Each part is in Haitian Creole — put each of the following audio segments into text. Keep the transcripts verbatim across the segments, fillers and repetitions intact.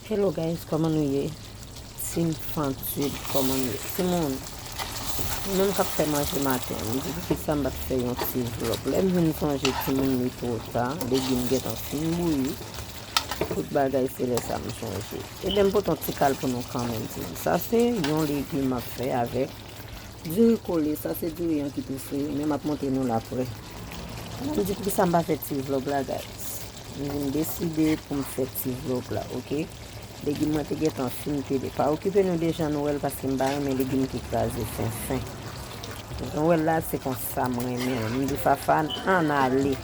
Hello guys, kòman nou ye? Team Fantid, kòman nou ye? Timoun, mwen menm k ap fè manje maten an, m di poukisa m pa t fè yon ti vlòg. Lè m vin sonje timoun, li twò ta, legim gentan fin bouyi. Tout bagay, se lè sa m sonje. Ebyen, m pote yon ti kal pou nou kanmenm, timoun. Sa se yon legim m ap fè avèk diri kole. Sa se diri an ki tou fre, men m ap montre nou l aprè. Mwen m di poukisa m pa fè ti vlòg la, guys. M vin deside pou m fè ti vlòg la, oke? Legim mwen te gentan fin pile. Pa okipe nou de jan nou wè l, paske m pa renmen legim ki kraze fenfen. Jan w wè l la, se konsa m renmen l. M di Fafan, ann ale.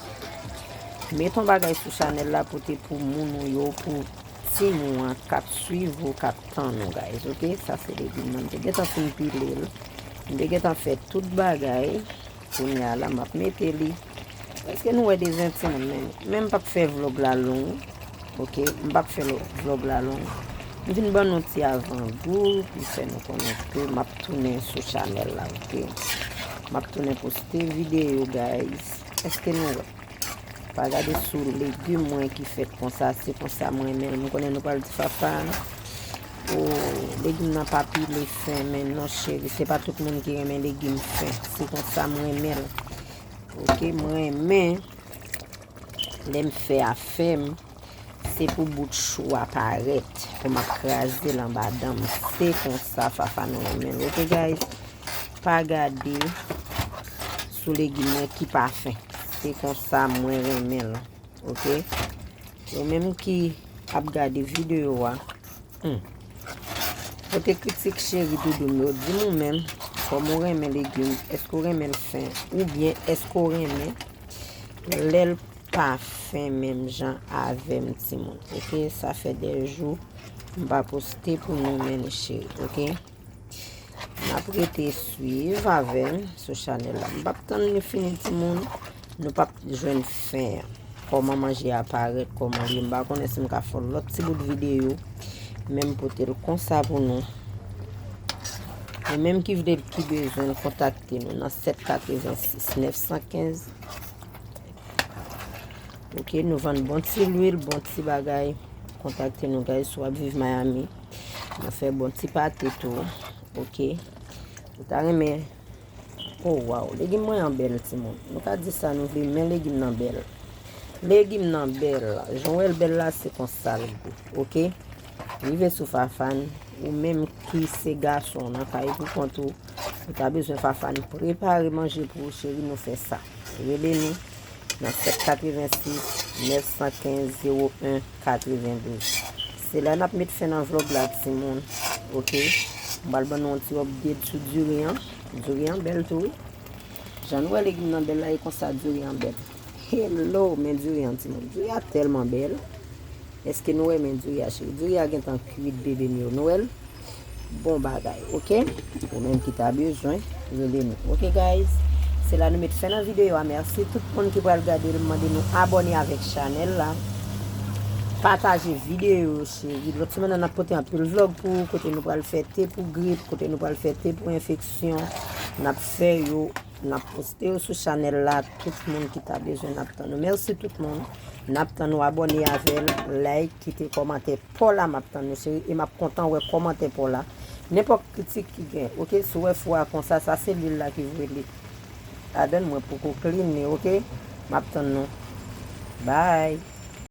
Met yon bagay sou chanèl la, pote pou moun ou yo, pou team ou an k ap swiv ou, k ap tann ou, guys, oke? Sa se legim nan. M te gentan fin pile l. M te gentan fè tout bagay. Kounye a la, m ap mete li. Èske nou wè dezen timoun? Men, men m p ap fè vlòg la long, oke? M p ap fè lo-, vlòg la long. M vin ban nou ti avangou, pou fè nou konnen ke m ap tounen sou chanèl la, oke? M ap tounen poste videyo, guys. Èske nou wè? Pa gade sou legim mwen ki fèt konsa, se konsa mwen renmen l. M konnen nou pral di Fafan, o, legim nan pa pile fen, men non cheri, se pa tout moun ki renmen legim fen. Se konsa mwen renmen l. Oke, mwen renmen lè m fè afè m, se pou bout chou a parèt, pou m ap kraze l anba dan m. Se konsa Fafan renmen l. Oke, guys? Pa gade sou legim mwen ki pa fen. Se konsa mwen renmen l, oke? Ou menm ki ap gade videyo a, hmm. Kote kritik cheri doudou m yo, di m ou menm, kòman w renmen legim, èske w renmen l fen, oubyen èske w renmen lè l pa fen menm jan avè m, timoun, oke? Sa fè de jou m pa poste pou nou, men cheri, oke? N ap rete swiv avè m sou chanèl la. M p ap tann li fini, timoun. Nou p ap jwenn fen an. Kòman manje a parèt, kòman l ye. M pa konnen si m ka fè yon lòt ti bout videyo. Men m pote l konsa pou nou. Ou menm ki vle l, ki bezwen l, kontakte nou nan sèt katrevensis nèf san kenz. Oke, nou vann bon ti lwil, bon ti bagay. Kontakte nou, guys, si w ap viv Miami. Nou fè bon ti pate tou. Oke. Ou ta renmen. Oh, waw. Legim mwen an bèl, timoun. Nou ka di sa nou vle, men legim nan bèl. Legim nan bèl. Jan w wè l bèl la, se konsa l gou. Oke? Rive sou Fafan. Ou menm ki se gason nan kay pou kont ou, ou ta bezwen Fafan prepare manje pou ou, cheri, nou fè sa. Rele nou nan sèt katrevensis nèf san kenz zewo en katrevendouz. Se la n ap met fen nan vlòg la, timoun. Oke? M pral ban nou yon ti update sou diri an. Diri an bèl tou, wi. Jan nou wè legim nan bèl la, e konsa diri an bèl. Hello, men diri an, timoun. Diri a tèlman bèl. Èske nou renmen diri a, cheri? Diri a gentan kwit, bebe m yo. Nou wè l? Bon bagay, oke? Ou menm ki ta bezwen, rele nou. Oke, guys? Se la nou met fen nan videyo a. Mèsi tout moun ki pral gade l. M mande nou abòne avèk chanèl la. Pataje videyo yo, cheri. Lòt semèn nan, n ap pote anpil vlòg pou ou, kote nou pral fè te pou grip, kote nou pral fè te pou enfeksyon. N ap fè yo, n ap poste yo sou chanèl la. Tout moun ki ta bezwen, n ap tann nou. Mèsi tout moun. N ap tann nou, abòne avè l, like, kite kòmantè pa w la, m ap tann nou, cheri, e m ap kontan wè kòmantè pa w la. Nenpòt kritik ki gen, oke, si w wè fou a konsa, sa se lwil la ki voye li. Ladann mwen poko clean li, oke? M ap tann nou. Bye.